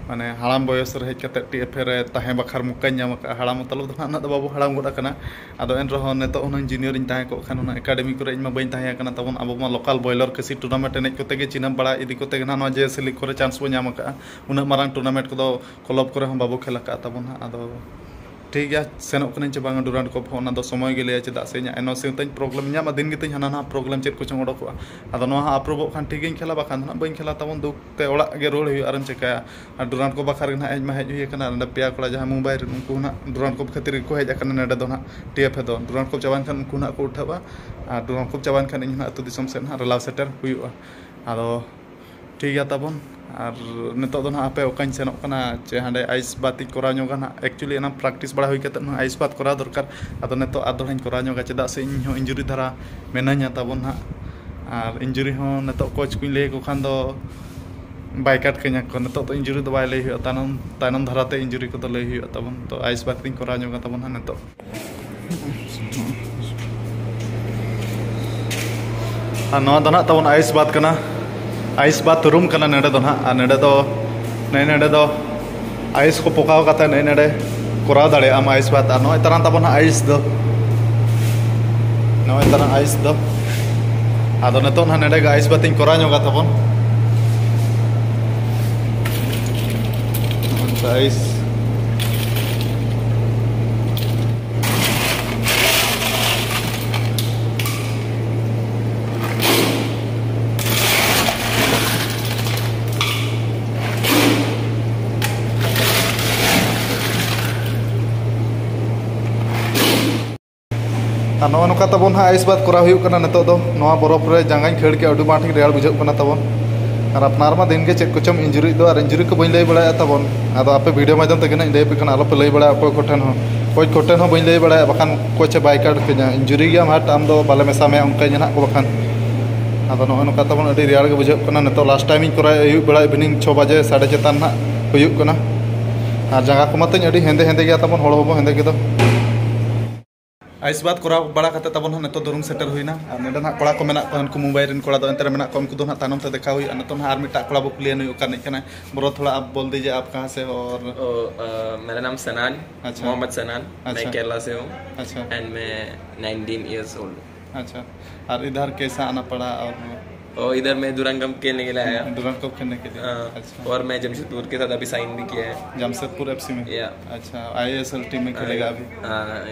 ᱢᱟᱱᱮ ᱦᱟᱲᱟᱢ ᱵᱚᱭᱚᱥ ᱨᱮ ᱦᱮᱡ ᱠᱟᱛᱮᱫ ᱴᱤ ᱮᱯᱷ ᱮ ᱨᱮ ᱛᱟᱦᱮᱸ ᱵᱟᱠᱷᱨᱟ ᱢᱚᱠᱟᱧ ᱧᱟᱢ ᱟᱠᱟᱫᱼᱟ᱾ ᱦᱟᱲᱟᱢ ᱢᱚᱛᱞᱚᱵ ᱫᱚ ᱦᱟᱸᱜ ᱩᱱᱟᱹᱜ ᱫᱚ ᱵᱟᱵᱚ ᱦᱟᱲᱟᱢ ᱜᱚᱫ ᱟᱠᱟᱱᱟ, ᱟᱫᱚ ᱮᱱ ᱨᱮᱦᱚᱸ ᱱᱤᱛᱚᱜ ᱦᱩᱱᱟᱹᱝ ᱡᱩᱱᱤᱭᱚᱨ ᱤᱧ ᱛᱟᱦᱮᱸ ᱠᱚᱜ ᱠᱷᱟᱱ ᱦᱩᱱᱟᱹᱝ ᱮᱠᱟᱰᱮᱢᱤ ᱠᱚᱨᱮ ᱤᱧ ᱢᱟ ᱵᱟᱹᱧ ᱛᱟᱦᱮᱸ ᱟᱠᱟᱱᱟ᱾ ᱛᱟᱵᱚᱱ ᱟᱵᱚ ᱢᱟ ᱞᱳᱠᱟᱞ ᱵᱚᱭᱞᱟᱨ ᱠᱷᱟᱹᱥᱤ ᱴᱩᱨᱱᱟᱢᱮᱱᱴ ᱮᱱᱮᱡ ᱠᱚᱛᱮ ᱜᱮ ᱪᱤᱱᱦᱟᱹᱯ ᱵᱟᱲᱟ ᱤᱫᱤ ᱠᱚᱛᱮ ᱜᱮ ᱱᱟᱦᱟᱜ ᱱᱚᱣᱟ ᱡᱮ ᱮᱥ ᱮᱞ ᱞᱤᱜᱽ ᱠᱚᱨᱮ ᱪᱟᱱᱥ ᱵᱚ ᱧᱟᱢ ᱟᱠᱟᱫᱼᱟ᱾ ᱩᱱᱟᱹᱜ ᱢᱟᱨᱟᱝ ᱴᱩᱨᱱᱟᱢᱮᱱᱴ ᱠᱚᱫᱚ ᱠᱞᱟᱵᱽ ᱠᱚᱨᱮ ᱦᱚᱸ ᱵᱟᱵᱚ ᱠᱷᱮᱞ ᱟᱠᱟᱫᱼᱟ ᱛᱟᱵᱚᱱ ᱦᱟᱸᱜ᱾ ᱟᱫᱚ ᱴᱷᱤᱠ ᱜᱮᱭᱟ, ᱥᱮᱱᱚᱜ ᱠᱟᱹᱱᱟᱹᱧ ᱪᱮ ᱵᱟᱝᱟ ᱰᱩᱨᱟᱱᱴ ᱠᱚᱯ ᱦᱚᱸ, ᱚᱱᱟ ᱫᱚ ᱥᱚᱢᱚᱭ ᱜᱮ ᱞᱟᱹᱭᱟ᱾ ᱪᱮᱫᱟᱜ ᱥᱮ ᱤᱧᱟᱹᱜ ᱮᱱ ᱳ ᱥᱤ ᱛᱤᱧ ᱯᱨᱚᱵᱞᱮᱢ, ᱤᱧᱟᱹᱜ ᱢᱟ ᱫᱤᱱ ᱜᱮᱛᱤᱧ ᱦᱟᱱᱟ ᱱᱟᱣᱟ ᱯᱨᱚᱵᱞᱮᱢ ᱪᱮᱫ ᱠᱚᱪᱚᱝ ᱚᱰᱚᱠᱚᱜᱼᱟ᱾ ᱟᱫᱚ ᱱᱚᱣᱟ ᱦᱚᱸ ᱟᱯᱨᱩᱵᱷᱚᱜ ᱠᱷᱟᱱ ᱴᱷᱤᱠ ᱜᱤᱧ ᱠᱷᱮᱞᱟ, ᱵᱟᱠᱷᱟᱱ ᱫᱚ ᱦᱟᱸᱜ ᱵᱟᱹᱧ ᱠᱷᱮᱞᱟ ᱛᱟᱵᱚᱱ᱾ ᱫᱩᱠ ᱛᱮ ᱚᱲᱟᱜ ᱜᱮ ᱨᱩᱣᱟᱹᱲ ᱦᱩᱭᱩᱜᱼᱟ, ᱟᱨᱮᱢ ᱪᱤᱠᱟᱹᱭᱟ? ᱟᱨ ᱰᱩᱨᱟᱱᱴ ᱠᱚᱯ ᱵᱟᱠᱷᱨᱟ ᱜᱮ ᱱᱟᱦᱟᱜ ᱦᱮᱡ ᱢᱟ ᱦᱮᱡ ᱦᱩᱭ ᱟᱠᱟᱱᱟ᱾ ᱱᱚᱰᱮ ᱯᱮᱭᱟ ᱠᱚᱲᱟ ᱡᱟᱦᱟᱸᱭ ᱢᱩᱢᱵᱟᱭ ᱨᱮᱱ, ᱩᱱᱠᱩ ᱱᱟᱦᱟᱜ ᱰᱩᱨᱟᱱᱴ ᱠᱚᱯ ᱠᱷᱟᱹᱛᱤᱨ ᱜᱮᱠᱚ ᱦᱮᱡ ᱟᱠᱟᱱᱟ ᱱᱚᱰᱮ ᱫᱚ ᱱᱟᱦᱟᱜ ᱴᱤ ᱮᱯᱷ ᱮ ᱫᱚ᱾ ᱰᱩᱨᱟᱱᱴ ᱠᱚᱯ ᱪᱟᱵᱟᱭᱮᱱ ᱠᱷᱟᱱ ᱩᱱᱠᱩ ᱱᱟᱦᱟᱜ ᱠᱚ ᱩᱴᱷᱟᱹᱜᱼᱟ, ᱟᱨ ᱰᱩᱨᱟᱱᱴ ᱠᱚᱯ ᱪᱟᱵᱟᱭᱮᱱ ᱠᱷᱟᱱ ᱤᱧ ᱱᱟᱦᱟᱜ ᱟᱹᱛᱩ ᱫᱤᱥᱚᱢ ᱥᱮᱫ ᱱᱟᱦᱟᱜ ᱨᱮᱞᱟᱣ ᱥᱮᱴᱮᱨ ᱦᱩᱭᱩᱜᱼᱟ᱾ ᱟᱫᱚ ᱴᱷᱤᱠ ᱜᱮᱭᱟ ᱛᱟᱵᱚᱱ᱾ ᱟᱨ ᱱᱤᱛᱚᱜ ᱫᱚ ᱱᱟᱦᱟᱜ ᱦᱟᱯᱮ ᱚᱠᱟᱧ ᱥᱮᱱᱚᱜ ᱠᱟᱱᱟ, ᱪᱮ ᱦᱟᱸᱰᱮ ᱟᱭᱤᱥ ᱵᱟᱛᱷ ᱤᱧ ᱠᱚᱨᱟᱣ ᱧᱚᱜᱟ ᱱᱟᱦᱟᱜ᱾ ᱮᱠᱪᱩᱭᱮᱞᱤ ᱮᱱᱟᱝ ᱯᱨᱮᱠᱴᱤᱥ ᱵᱟᱲᱟ ᱦᱩᱭ ᱠᱟᱛᱮᱫ ᱱᱟᱦᱟᱜ ᱟᱭᱤᱥ ᱵᱟᱛᱷ ᱠᱚᱨᱟᱣ ᱫᱚᱨᱠᱟᱨ᱾ ᱟᱫᱚ ᱱᱤᱛᱚᱜ ᱟᱨ ᱫᱚᱲᱦᱟᱧ ᱠᱚᱨᱟᱣ ᱧᱚᱜᱟ, ᱪᱮᱫᱟᱜ ᱥᱮ ᱤᱧ ᱦᱚᱸ ᱤᱧᱡᱩᱨᱤ ᱫᱷᱟᱨᱟ ᱢᱤᱱᱟᱹᱧᱟ ᱛᱟᱵᱚᱱ ᱱᱟᱦᱟᱜ᱾ ᱟᱨ ᱤᱧᱡᱩᱨᱤ ᱦᱚᱸ ᱱᱤᱛᱚᱜ ᱠᱳᱪ ᱠᱚᱧ ᱞᱟᱹᱭ ᱟᱠᱚ ᱠᱷᱟᱱ ᱫᱚ ᱵᱟᱭ ᱠᱟᱴ ᱠᱟᱹᱧᱟ ᱠᱚ᱾ ᱱᱤᱛᱚᱜ ᱫᱚ ᱤᱧᱡᱩᱨᱤ ᱫᱚ ᱵᱟᱭ ᱞᱟᱹᱭ ᱦᱩᱭᱩᱜᱼᱟ, ᱛᱟᱭᱱᱚᱢ, ᱛᱟᱭᱱᱚᱢ ᱫᱷᱟᱨᱟᱛᱮ ᱤᱧᱡᱩᱨᱤ ᱠᱚᱫᱚ ᱞᱟᱹᱭ ᱦᱩᱭᱩᱜᱼᱟ ᱛᱟᱵᱚᱱ᱾ ᱛᱚ ᱟᱭᱤᱥ ᱵᱟᱛᱷ ᱤᱧ ᱠᱚᱨᱟᱣ ᱧᱚᱜᱟ ᱛᱟᱵᱚᱱ ᱦᱟᱸᱜ ᱱᱤᱛᱚᱜ᱾ ᱟᱨ ᱱᱚᱣᱟ ᱫᱚ ᱱᱟᱦᱟᱜ ᱛᱟᱵᱚᱱ ᱟᱭᱤᱥ ᱵᱟᱛᱷ ᱠᱟᱱᱟ, ᱟᱭᱤᱥ ᱵᱟᱛᱷ ᱨᱩᱢ ᱠᱟᱱᱟ ᱱᱚᱰᱮ ᱫᱚ ᱱᱟᱦᱟᱜ᱾ ᱟᱨ ᱱᱚᱰᱮ ᱫᱚ, ᱱᱚᱜᱼᱚᱭ ᱱᱚᱰᱮ ᱫᱚ ᱟᱭᱤᱥ ᱠᱚ ᱯᱚᱠᱟᱣ ᱠᱟᱛᱮ ᱱᱚᱜᱼᱚᱭ ᱱᱚᱰᱮ ᱠᱚᱨᱟᱣ ᱫᱟᱲᱮᱭᱟᱜ ᱟᱢ ᱟᱭᱤᱥ ᱵᱟᱛᱷ᱾ ᱟᱨ ᱱᱚᱜᱼᱚᱭ ᱛᱟᱨᱟᱝ ᱛᱟᱵᱚᱱ ᱦᱟᱸᱜ ᱟᱭᱤᱥ ᱫᱚ, ᱱᱚᱜᱼᱚᱭ ᱛᱟᱨᱟᱝ ᱟᱭᱤᱥ ᱫᱚ᱾ ᱟᱫᱚ ᱱᱤᱛᱚᱜ ᱱᱟᱦᱟᱜ ᱱᱚᱰᱮ ᱜᱮ ᱟᱭᱤᱥ ᱵᱟᱛᱷ ᱤᱧ ᱠᱚᱨᱟᱣ ᱧᱚᱜᱟ ᱛᱟᱵᱚᱱ᱾ ᱟᱭᱤᱥ᱾ ᱟᱨ ᱱᱚᱜᱼᱚ ᱱᱚᱝᱠᱟ ᱛᱟᱵᱚᱱ ᱦᱟᱸᱜ ᱟᱭᱤᱥ ᱵᱟᱛᱷ ᱠᱚᱨᱟᱣ ᱦᱩᱭᱩᱜ ᱠᱟᱱᱟ ᱱᱤᱛᱚᱜ ᱫᱚ᱾ ᱱᱚᱣᱟ ᱵᱚᱨᱚᱯᱷ ᱨᱮ ᱡᱟᱸᱜᱟᱧ ᱠᱷᱟᱹᱲ ᱠᱮᱜᱼᱟ, ᱟᱹᱰᱤ ᱟᱸᱴ ᱨᱮᱭᱟᱲ ᱵᱩᱡᱷᱟᱹᱜ ᱠᱟᱱᱟ ᱛᱟᱵᱚᱱ᱾ ᱟᱨ ᱟᱯᱱᱟᱨ ᱢᱟ ᱫᱤᱱ ᱜᱮ ᱪᱮᱫ ᱠᱚᱪᱚᱢ ᱤᱧᱡᱩᱨᱤᱜ ᱫᱚ, ᱟᱨ ᱤᱧᱡᱩᱨᱤ ᱠᱚ ᱵᱟᱹᱧ ᱞᱟᱹᱭ ᱵᱟᱲᱟᱭᱟ ᱛᱟᱵᱚᱱ᱾ ᱟᱫᱚ ᱟᱯᱮ ᱵᱷᱤᱰᱤᱭᱳ ᱢᱟᱫᱽᱫᱷᱚᱢ ᱛᱮᱜᱮ ᱱᱟᱜ ᱤᱧ ᱞᱟᱹᱭ ᱟᱯᱮ ᱠᱟᱱᱟ, ᱟᱞᱚᱯᱮ ᱞᱟᱹᱭ ᱵᱟᱲᱟᱭᱟ ᱚᱠᱚᱭ ᱠᱚᱴᱷᱮᱱ ᱦᱚᱸ᱾ ᱚᱠᱚᱭ ᱠᱚᱴᱷᱮᱱ ᱦᱚᱸ ᱵᱟᱹᱧ ᱞᱟᱹᱭ ᱵᱟᱲᱟᱭᱟ, ᱵᱟᱠᱷᱟᱱ ᱠᱳᱪ ᱮ ᱵᱟᱭ ᱠᱟᱴ ᱠᱟᱹᱧᱟ᱾ ᱤᱧᱡᱩᱨᱤ ᱜᱮᱭᱟᱢ ᱦᱟᱴ, ᱟᱢ ᱫᱚ ᱵᱟᱞᱮ ᱢᱮᱥᱟ ᱢᱮᱭᱟ, ᱚᱱᱠᱟᱧ ᱱᱟᱜ ᱠᱚ ᱵᱟᱠᱷᱟᱱ᱾ ᱟᱫᱚ ᱱᱚᱜᱼᱚᱭ ᱱᱚᱝᱠᱟ ᱛᱟᱵᱚᱱ ᱟᱹᱰᱤ ᱨᱮᱭᱟᱲ ᱜᱮ ᱵᱩᱡᱷᱟᱹᱜ ᱠᱟᱱᱟ᱾ ᱱᱤᱛᱚᱜ ᱞᱟᱥᱴ ᱴᱟᱭᱤᱢ ᱤᱧ ᱠᱚᱨᱟᱣ, ᱟᱹᱭᱩᱵ ᱵᱮᱲᱟ ᱤᱵᱷᱤᱱᱤᱝ ᱪᱷᱚ ᱵᱟᱡᱮ, ᱥᱟᱲᱮ ᱪᱮᱛᱟᱱ ᱱᱟᱜ ᱦᱩᱭᱩᱜ ᱠᱟᱱᱟ᱾ ᱟᱨ ᱡᱟᱸᱜᱟ ᱠᱚᱢᱟ ᱛᱤᱧ ᱟᱹᱰᱤ ᱦᱮᱸᱫᱮ ᱦᱮᱸᱫᱮ ᱜᱮᱭᱟ ᱛᱟᱵᱚᱱ, ᱦᱚᱲ ᱦᱚᱸᱵᱚᱱ ᱦᱮᱸᱫᱮ ᱜᱮᱫᱚ᱾ ᱟᱭᱤᱥ ᱵᱟᱫᱽ ᱠᱚᱨᱟᱣ ᱵᱟᱲᱟ ᱠᱟᱛᱮ ᱛᱟᱵᱚᱱ ᱦᱟᱸᱜ ᱱᱤᱛᱚᱜ ᱫᱚ ᱨᱩᱢ ᱥᱮᱴᱮᱨ ᱦᱩᱭᱱᱟ᱾ ᱟᱨ ᱱᱚᱸᱰᱮ ᱱᱟᱦᱟᱜ ᱠᱚᱲᱟ ᱠᱚ ᱢᱮᱱᱟᱜ ᱠᱚᱣᱟ, ᱩᱱᱠᱩ ᱢᱳᱵᱟᱭᱤᱞ ᱨᱮᱱ ᱠᱚᱲᱟ ᱫᱚ ᱮᱱᱛᱮ ᱨᱮ ᱢᱮᱱᱟᱜ ᱠᱚᱣᱟ, ᱩᱱᱠᱩ ᱫᱚ ᱱᱟᱦᱟᱜ ᱛᱟᱭᱱᱚᱢ ᱛᱮ ᱫᱮᱠᱷᱟᱣ ᱦᱩᱭᱩᱜᱼᱟ᱾ ᱱᱤᱛᱚᱜ ᱱᱟᱦᱟᱜ ᱟᱨ ᱢᱤᱫᱴᱟᱜ ᱠᱚᱲᱟ ᱵᱚ ᱠᱩᱞᱤᱭᱟ, ᱱᱩᱭ ᱚᱠᱟ ᱨᱤᱱᱤᱡ ᱠᱟᱱᱟᱭ᱾ ब्रो, थोड़ा आप बोल दीजिए, आप कहाँ से हो और ओ, अ, मेरा नाम सनान, अच्छा। मोहम्मद सनान। मैं अच्छा। केरला से हूँ। अच्छा। एंड मैं नाइनटीन ईयर्स ओल्ड हूँ। अच्छा, और इधर कैसा आना पड़ा? और ओ, इधर मैं डुरांड कप खेलने के लिए आया। डुरांड कप खेलने के लिए? हाँ, अच्छा। और मैं जमशेदपुर के साथ अभी साइन भी किया है। जमशेदपुर एफसी में? या। अच्छा, आईएएसएल टीम में खेलेगा अभी? हाँ।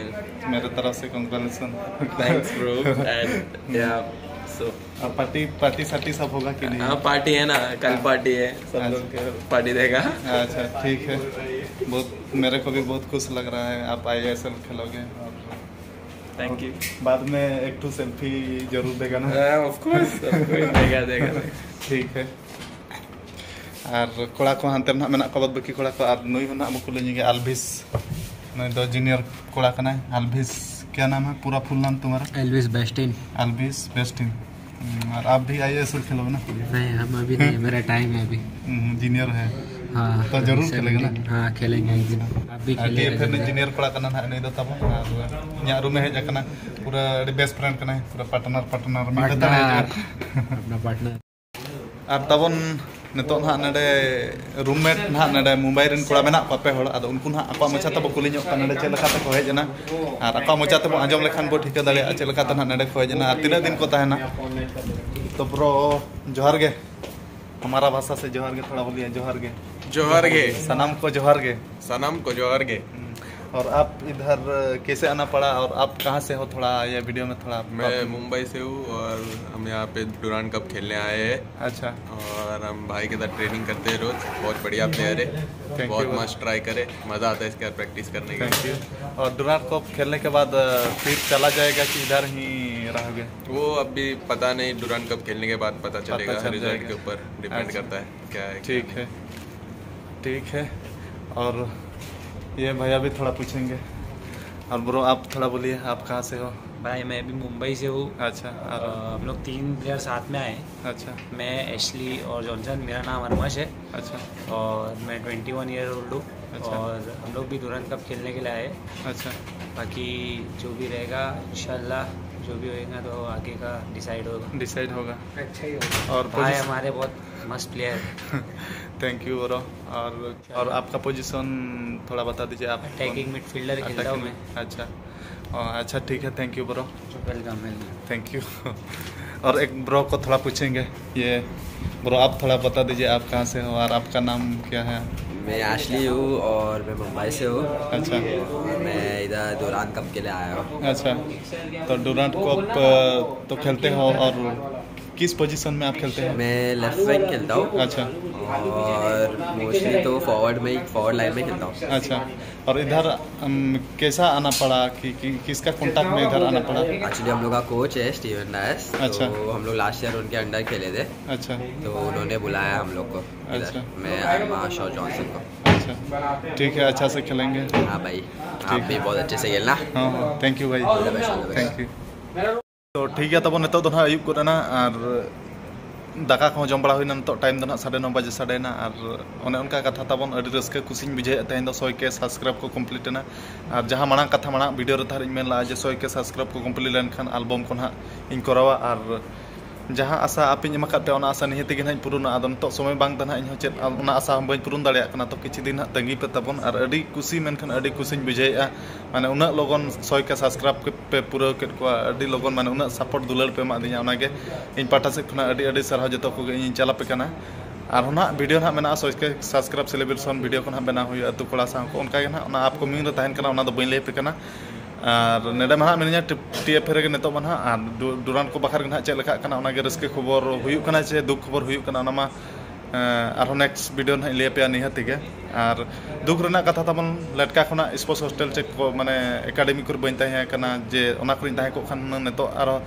मेरे तरफ से कॉन्ग्रेचुलेशन। Thanks, bro. एंड या, सो और पार्टी, पार्टी सार्टी सब होगा कि नहीं? हाँ, पार्टी है ना, कल हाँ। पार्टी है, सब अच्छा। लोग पार्टी देगा। अच्छा, ठीक है। बहुत, मेरे को भी बहुत खुश लग रहा है आप आईएएसएल खेलोगे। और थैंक यू। बाद में एक ठो सेल्फी जरूर देगा ना? हाँ, ऑफ कोर्स, ऑफ कोर्स, देगा, देगा। ठीक है। ᱟᱨ ᱠᱚᱲᱟ ᱠᱚ ᱦᱟᱱᱛᱮ ᱨᱮ ᱱᱟᱦᱟᱜ ᱢᱮᱱᱟᱜ ᱠᱚᱣᱟ, ᱵᱟᱫ ᱵᱟᱹᱠᱤ ᱠᱚᱲᱟ ᱠᱚ, ᱟᱨ ᱱᱩᱭ ᱦᱚᱸ ᱱᱟᱦᱟᱜ ᱵᱚ ᱠᱩᱞᱤ ᱧᱚᱜᱮᱭᱟ, ᱟᱞᱵᱷᱤᱥ᱾ ᱱᱩᱭ ᱫᱚ ᱡᱩᱱᱤᱭᱚᱨ ᱠᱚᱲᱟ ᱠᱟᱱᱟᱭ, ᱟᱞᱵᱷᱤᱥ᱾ क्या नाम है? पूरा फुल नाम तुम्हारा? एल्विस बेस्टिन। एल्विस बेस्टिन। हम्म, और आप भी आईएएसएल खेलोगे ना? नहीं, हम अभी नहीं, मेरा टाइम है अभी। हम्म, जूनियर है। हाँ, तो जरूर खेलेगा ना? हाँ, खेलेंगे एक दिन। आप भी ᱟᱹᱰᱤ खेलिएगा ᱯᱷᱮᱨ ᱡᱩᱫᱤ। ᱡᱩᱱᱤᱭᱚᱨ ᱠᱚᱲᱟ ᱠᱟᱱᱟ ᱱᱟᱦᱟᱜ ᱱᱩᱭ ᱫᱚ ᱛᱟᱵᱚᱱ, ᱟᱨ ᱤᱧᱟᱹᱜ ᱨᱩᱢ ᱮ ᱦᱮᱡ ᱟᱠᱟᱱᱟ᱾ ᱯᱩᱨᱟᱹ ᱟᱹᱰᱤ ᱵᱮᱥᱴ ᱯᱷᱨᱮᱱᱰ ᱠᱟᱱᱟᱭ, ᱯᱩᱨᱟᱹ ᱯᱟᱨᱴᱱᱟᱨ, ᱯᱟᱨᱴᱱᱟᱨ ᱢᱤᱫ ᱠᱟᱛᱷᱟ ᱨᱮ ᱦᱮᱡ ᱟᱠᱟᱱᱟ᱾ अपना पार्टनर। ᱟᱨ ᱛᱟᱵᱚᱱ ᱱᱤᱛᱚᱜ ᱱᱟᱦᱟᱜ ᱱᱚᱰᱮ ᱨᱩᱢᱢᱮᱴ ᱱᱟᱦᱟᱜ ᱱᱚᱰᱮ ᱢᱩᱢᱵᱟᱭ ᱨᱮᱱ ᱠᱚᱲᱟ ᱢᱮᱱᱟᱜ ᱠᱚᱣᱟ ᱯᱮ ᱦᱚᱲ, ᱟᱫᱚ ᱩᱱᱠᱩ ᱱᱟᱦᱟᱜ ᱟᱠᱚᱣᱟᱜ ᱢᱚᱪᱟ ᱛᱮᱵᱚ ᱠᱩᱞᱤ ᱧᱚᱜ ᱠᱚᱣᱟ ᱱᱚᱰᱮ ᱪᱮᱫ ᱞᱮᱠᱟ ᱛᱮᱠᱚ ᱦᱮᱡ ᱮᱱᱟ, ᱟᱨ ᱟᱠᱚᱣᱟᱜ ᱢᱚᱪᱟ ᱛᱮᱵᱚ ᱟᱸᱡᱚᱢ ᱞᱮᱠᱷᱟᱱ ᱵᱚ ᱴᱷᱤᱠᱟᱹ ᱫᱟᱲᱮᱭᱟᱜᱼᱟ ᱪᱮᱫ ᱞᱮᱠᱟ ᱛᱮ ᱱᱟᱦᱟᱜ ᱱᱚᱰᱮ ᱠᱚ ᱦᱮᱡ ᱮᱱᱟ ᱟᱨ ᱛᱤᱱᱟᱹᱜ ᱫᱤᱱ ᱠᱚ ᱛᱟᱦᱮᱱᱟ᱾ ᱛᱚ ᱵᱨᱳ, ᱡᱚᱦᱟᱨ ᱜᱮ᱾ हमारा भाषा से जोहार गे थोड़ा बोलिए, जोहार गे। जोहार गे। सनाम को जोहार गे। सनाम को जोहार गे। हम्म। और आप इधर कैसे आना पड़ा और आप कहाँ से हो, थोड़ा ये वीडियो में थोड़ा आप मैं मुंबई से हूँ और हम यहाँ पे डुरांड कप खेलने आए हैं। अच्छा। और हम भाई के साथ ट्रेनिंग करते हैं रोज। बहुत बढ़िया प्लेयर है। थैंक बहुत यू। मस्त ट्राई करे, मज़ा आता है इसके साथ प्रैक्टिस करने के। Thank you. और डुरांड कप खेलने के बाद फिर चला जाएगा कि इधर ही रहोगे? वो अभी पता नहीं, डुरांड कप खेलने के बाद पता पता चलेगा। चल रिजल्ट जाएगा। के ऊपर डिपेंड अच्छा। करता है क्या है, क्या ठीक नहीं। है, ठीक है। और ये भैया भी थोड़ा पूछेंगे। और ब्रो, आप थोड़ा बोलिए, आप कहाँ से हो? भाई, मैं अभी मुंबई से हूँ। अच्छा। अ, और हम लोग तीन प्लेयर साथ में आए हैं। अच्छा। मैं, एशली और जॉनसन। मेरा नाम अनमश है। अच्छा। और मैं ट्वेंटी वन ईयर ओल्ड हूँ। अच्छा। और हम लोग भी डुरांड कप खेलने के लिए आए। अच्छा। बाकी जो भी रहेगा, इंशाल्लाह जो भी होएगा तो आगे का डिसाइड होगा। डिसाइड होगा। अच्छा ही होगा। और भाई पोजीशन हमारे बहुत मस्त प्लेयर। Thank you bro. और और आपका पोजीशन थोड़ा बता दीजिए आप। अटैकिंग मिडफील्डर खेलता हूँ मैं। अच्छा। अच्छा, ठीक है, thank you bro. Welcome, welcome. Thank you. और एक ब्रो को थोड़ा पूछेंगे, ये ब्रो, आप थोड़ा बता दीजिए, आप कहाँ से हो और आपका नाम क्या है? मैं एशली हूँ और मैं मुंबई से हूँ। अच्छा। मैं इधर डुरांड कप के लिए आया हूँ। अच्छा, तो डुरांड कप तो खेलते हो और किस पोजीशन में आप खेलते हो? मैं लेफ्ट विंग खेलता हूँ। अच्छा। और मोस्टली तो फॉरवर्ड में ही, फॉरवर्ड लाइन में खेलता हूँ। अच्छा, और इधर कैसा आना पड़ा कि, कि किसका कॉन्टैक्ट में इधर आना पड़ा? एक्चुअली हम लोग का कोच है स्टीवन डायस। अच्छा। तो हम लोग लास्ट ईयर उनके अंडर खेले थे। अच्छा। तो उन्होंने बुलाया हम लोग को इधर। अच्छा। मैं आया मार्श और जॉनसन को। अच्छा, ठीक है, अच्छा से खेलेंगे। हाँ भाई, आप भी बहुत अच्छे से खेलना। हाँ, हाँ, थैंक यू भाई। All the best, all the best। Thank you. तो ठीक ᱜᱮᱭᱟ ᱛᱟᱵᱚᱱ, ᱱᱤᱛᱚᱜ ᱫᱚ ᱱᱟᱦᱟᱜ ᱟᱹᱭᱩᱵ ᱜᱚᱫ ᱮᱱᱟ ᱟᱨ ᱫᱟᱠᱟ ᱠᱚᱦᱚᱸ ᱡᱚᱢ ᱵᱟᱲᱟ ᱦᱩᱭᱱᱟ᱾ ᱱᱤᱛᱚᱜ ᱴᱟᱭᱤᱢ ᱫᱚ ᱱᱟᱦᱟᱜ ᱥᱟᱲᱮ ᱱᱚ ᱵᱟᱡᱮ ᱥᱟᱰᱮᱭᱮᱱᱟ ᱟᱨ ᱚᱱᱮ ᱚᱱᱠᱟ ᱠᱟᱛᱷᱟ ᱛᱟᱵᱚᱱ᱾ ᱟᱹᱰᱤ ᱨᱟᱹᱥᱠᱟᱹ ᱠᱩᱥᱤᱧ ᱵᱩᱡᱷᱟᱹᱣᱮᱫ ᱛᱮᱦᱮᱧ ᱫᱚ ᱥᱚᱭ ᱠᱮ ᱥᱟᱵᱥᱠᱨᱟᱭᱤᱵ ᱠᱚ ᱠᱚᱢᱯᱞᱤᱴ ᱮᱱᱟ᱾ ᱟᱨ ᱡᱟᱦᱟᱸ ᱢᱟᱲᱟᱝ ᱠᱟᱛᱷᱟ, ᱢᱟᱲᱟᱝ ᱵᱷᱤᱰᱤᱭᱳ ᱨᱮ ᱛᱟᱦᱮᱸ ᱤᱧ ᱢᱮᱱ ᱞᱟᱜᱼᱟ ᱡᱮ ᱥᱚᱭ ᱠᱮ ᱥᱟᱵᱥᱠᱨᱟᱭᱤᱵ ᱠᱚ ᱠᱚᱢᱯᱞᱤᱴ ᱞᱮᱱᱠᱷᱟᱱ ᱟᱞᱵᱚᱢ ᱠᱚ ᱱᱟᱦᱟᱜ ᱤᱧ ᱠᱚᱨᱟᱣᱟ ᱟᱨ ᱡᱟᱦᱟᱸ ᱟᱥᱟ ᱟᱯᱮᱧ ᱮᱢ ᱟᱠᱟᱫ ᱯᱮᱭᱟ ᱚᱱᱟ ᱟᱥᱟ ᱱᱤᱦᱟᱹᱛ ᱜᱮ ᱱᱟᱦᱟᱜ ᱤᱧ ᱯᱩᱨᱩᱱᱟ᱾ ᱟᱫᱚ ᱱᱤᱛᱚᱜ ᱥᱚᱢᱚᱭ ᱵᱟᱝ ᱛᱮ ᱱᱟᱦᱟᱜ ᱤᱧᱦᱚᱸ ᱪᱮᱫ ᱚᱱᱟ ᱟᱥᱟ ᱦᱚᱸ ᱵᱟᱹᱧ ᱯᱩᱨᱩᱱ ᱫᱟᱲᱮᱭᱟᱜ ᱠᱟᱱᱟ᱾ ᱛᱚ ᱠᱤᱪᱷᱩ ᱫᱤᱱ ᱱᱟᱦᱟᱜ ᱛᱟᱺᱜᱤ ᱯᱮ ᱛᱟᱵᱚᱱ᱾ ᱟᱨ ᱟᱹᱰᱤ ᱠᱩᱥᱤ, ᱢᱮᱱᱠᱷᱟᱱ ᱟᱹᱰᱤ ᱠᱩᱥᱤᱧ ᱵᱩᱡᱷᱟᱹᱣᱮᱫᱼᱟ, ᱢᱟᱱᱮ ᱩᱱᱟᱹᱜ ᱞᱚᱜᱚᱱ ᱥᱚᱭ ᱠᱮ ᱥᱟᱵᱥᱠᱨᱟᱭᱤᱵ ᱯᱮ ᱯᱩᱨᱟᱹᱣ ᱠᱮᱫ ᱠᱚᱣᱟ, ᱟᱹᱰᱤ ᱞᱚᱜᱚᱱ, ᱢᱟᱱᱮ ᱩᱱᱟᱹᱜ ᱥᱟᱯᱳᱨᱴ ᱫᱩᱞᱟᱹᱲ ᱯᱮ ᱮᱢᱟᱫᱤᱧᱟ, ᱚᱱᱟᱜᱮ ᱤᱧ ᱯᱟᱦᱴᱟ ᱥᱮᱫ ᱠᱷᱚᱱᱟᱜ ᱟᱹᱰᱤ ᱟᱹᱰᱤ ᱥᱟᱨᱦᱟᱣ ᱡᱚᱛᱚ ᱠᱚᱜᱮ ᱤᱧᱤᱧ ᱪᱟᱞ ᱟᱯᱮ ᱠᱟᱱᱟ᱾ ᱟᱨᱦᱚᱸ ᱱᱟᱦᱟᱜ ᱵᱷᱤᱰᱤᱭᱳ ᱱᱟᱦᱟᱜ ᱢᱮᱱᱟᱜᱼᱟ, ᱥᱚᱭ ᱠᱮ ᱥᱟᱵᱥᱠᱨᱟᱭᱤᱵ ᱥᱮᱞᱤᱵᱨᱮᱥᱚᱱ ᱵᱷᱤᱰᱤᱭᱳ ᱠᱚ ᱱᱟᱦᱟᱜ ᱵᱮᱱᱟᱣ ᱦᱩᱭᱩᱜᱼᱟ ᱟᱹᱛᱩ ᱠᱚᱲᱟ ᱥᱟᱶ ᱠᱚ, ᱚᱱᱠᱟ ᱜᱮ ᱱᱟᱦᱟᱜ ᱚᱱᱟ ᱟᱯᱠᱚᱢᱤᱝ ᱨᱮ ᱛᱟᱦᱮᱱ ᱠᱟᱱᱟ, ᱚᱱᱟ ᱫᱚ ᱵᱟᱹᱧ ᱞᱟᱹᱭ ᱟᱯᱮ ᱠᱟᱱᱟ᱾ ᱟᱨ ᱱᱚᱰᱮ ᱢᱟ ᱱᱟᱦᱟᱜ ᱢᱤᱱᱟᱹᱧᱟ ᱴᱤ-, ᱴᱤ ᱮᱯᱷ ᱮ ᱨᱮᱜᱮ ᱱᱤᱛᱚᱜ ᱢᱟ ᱱᱟᱦᱟᱜ, ᱟᱨ ᱰᱩ-, ᱰᱩᱨᱟᱱᱰ ᱠᱚ ᱵᱟᱠᱷᱨᱟ ᱜᱮ ᱱᱟᱦᱟᱜ ᱪᱮᱫ ᱞᱮᱠᱟᱜ ᱠᱟᱱᱟ, ᱚᱱᱟᱜᱮ ᱨᱟᱹᱥᱠᱟᱹ ᱠᱷᱚᱵᱚᱨ ᱦᱩᱭᱩᱜ ᱠᱟᱱᱟ ᱪᱮ ᱫᱩᱠ ᱠᱷᱚᱵᱚᱨ ᱦᱩᱭᱩᱜ ᱠᱟᱱᱟ, ᱚᱱᱟ ᱢᱟ ᱮᱸ, ᱟᱨᱦᱚᱸ ᱱᱮᱠᱥᱴ ᱵᱷᱤᱰᱤᱭᱳ ᱱᱟᱦᱟᱜ ᱤᱧ ᱞᱟᱹᱭ ᱟᱯᱮᱭᱟ ᱱᱤᱦᱟᱹᱛ ᱜᱮ᱾ ᱟᱨ ᱫᱩᱠ ᱨᱮᱱᱟᱜ ᱠᱟᱛᱷᱟ ᱛᱟᱵᱚᱱ, ᱞᱮᱴᱠᱟ ᱠᱷᱚᱱᱟᱜ ᱥᱯᱳᱨᱴᱥ ᱦᱳᱥᱴᱮᱞ ᱪᱮᱫ ᱠᱚ, ᱢᱟᱱᱮ, ᱮᱠᱟᱰᱮᱢᱤ ᱠᱚᱨᱮ ᱵᱟᱹᱧ ᱛᱟᱦᱮᱸ ᱠᱟᱱᱟ, ᱡᱮ ᱚᱱᱟ ᱠᱚᱨᱮᱧ ᱛᱟᱦᱮᱸ ᱠᱚᱜ ᱠᱷᱟᱱ ᱦᱩᱱᱟᱹᱝ ᱱᱤᱛᱚᱜ ᱟᱨᱦᱚᱸ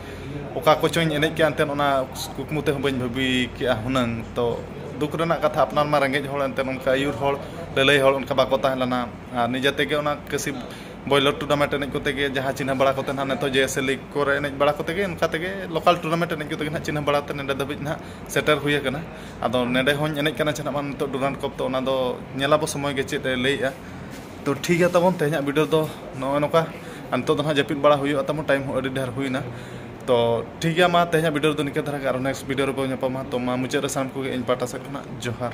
ᱚᱠᱟ ᱠᱚᱪᱚᱧ ᱮᱱᱮᱡ ᱠᱮᱭᱟ, ᱮᱱᱛᱮᱫ ᱚᱱᱟ ᱠᱩᱠᱢᱩ ᱛᱮᱦᱚᱸ ᱵᱟᱹᱧ ᱵᱷᱟᱹᱵᱤ ᱠᱮᱜᱼᱟ ᱦᱩᱱᱟᱹᱝ᱾ ᱛᱚ, ᱫᱩᱠ ᱨᱮᱱᱟᱜ ᱠᱟᱛᱷᱟ, ᱟᱯᱱᱟᱨ ᱢᱟ ᱨᱮᱸᱜᱮᱡ ᱦᱚᱲ, ᱮᱱᱛᱮᱫ ᱚᱱᱠᱟ ᱟᱹᱭᱩᱨ ᱦᱚᱲ, ᱞᱟᱹᱞᱟᱹᱭ ᱦᱚᱲ ᱚᱱᱠᱟ ᱵᱟᱠᱚ ᱛᱟᱦᱮᱸ ᱞᱮᱱᱟ᱾ ᱟᱨ ᱱᱤᱡᱮ ᱛᱮᱜᱮ ᱚᱱᱟ ᱠᱟᱹᱥᱤ ᱵᱚᱭᱞᱟᱨ ᱴᱩᱨᱱᱟᱢᱮᱱᱴ ᱮᱱᱮᱡ ᱠᱚᱛᱮ ᱜᱮ ᱡᱟᱦᱟᱸ ᱪᱤᱱᱦᱟᱹ ᱵᱟᱲᱟ ᱠᱚᱛᱮ ᱱᱟᱦᱟᱜ ᱱᱤᱛᱚᱜ ᱡᱮ ᱮᱥ ᱮ ᱞᱤᱜᱽ ᱠᱚᱨᱮ ᱮᱱᱮᱡ ᱵᱟᱲᱟ ᱠᱚᱛᱮ ᱜᱮ, ᱚᱱᱠᱟ ᱛᱮᱜᱮ ᱞᱳᱠᱟᱞ ᱴᱩᱨᱱᱟᱢᱮᱱᱴ ᱮᱱᱮᱡ ᱠᱚᱛᱮ ᱜᱮ ᱱᱟᱦᱟᱜ ᱪᱤᱱᱦᱟᱹ ᱵᱟᱲᱟ ᱛᱮ ᱱᱚᱸᱰᱮ ᱫᱷᱟᱹᱵᱤᱡ ᱱᱟᱦᱟᱜ ᱥᱮᱴᱮᱨ ᱦᱩᱭ ᱟᱠᱟᱱᱟ᱾ ᱟᱫᱚ ᱱᱚᱸᱰᱮ ᱦᱚᱸᱧ ᱮᱱᱮᱡ ᱠᱟᱱᱟ ᱪᱮ ᱱᱟᱦᱟᱜ ᱱᱤᱛᱚᱜ ᱰᱩᱨᱟᱱᱰ ᱠᱟᱯ, ᱛᱚ ᱚᱱᱟ ᱫᱚ ᱧᱮᱞ ᱟᱵᱚ ᱥᱚᱢᱚᱭ ᱜᱮ ᱪᱮᱫ ᱮ ᱞᱟᱹᱭᱮᱜᱼᱟ᱾ ᱛᱚ ᱴᱷᱤᱠ ᱜᱮᱭᱟ ᱛᱟᱵᱚᱱ, ᱛᱮᱦᱮᱧᱟᱜ ᱵᱷᱤᱰᱤᱭᱳ ᱫᱚ ᱱᱚᱜᱼᱚᱭ ᱱᱚᱝᱠᱟ᱾ ᱟᱨ ᱱᱤᱛᱚᱜ ᱫᱚ ᱱᱟᱦᱟᱜ ᱡᱟᱹᱯᱤᱫ ᱵᱟᱲᱟ ᱦᱩᱭᱩᱜᱼᱟ ᱛᱟᱵᱚᱱ, ᱴᱟᱭᱤᱢ ᱦᱚᱸ ᱟᱹᱰᱤ ᱰᱷᱮᱨ ᱦᱩᱭᱱᱟ᱾ ᱛᱚ ᱴᱷᱤᱠ ᱜᱮᱭᱟ, ᱢᱟ ᱛᱮᱦᱮᱧᱟᱜ ᱵᱷᱤᱰᱤᱭᱳ ᱨᱮᱫᱚ ᱱᱤᱝᱠᱟᱹ ᱫᱷᱟᱨᱟ ᱜᱮ, ᱟᱨᱦᱚᱸ ᱱᱮᱠᱥᱴ ᱵᱷᱤᱰᱤᱭᱳ ᱨᱮᱵᱚᱱ ᱧᱟᱯᱟᱢᱟ᱾ ᱛᱚ ᱢᱟ ᱢᱩᱪᱟᱹᱫ ᱨᱮ ᱥᱟᱱᱟᱢ ᱠᱚᱜᱮ ᱤᱧ ᱯᱟᱦᱴᱟ ᱥᱮᱫ ᱠᱷᱚᱱᱟᱜ ᱡᱚᱦᱟᱨ᱾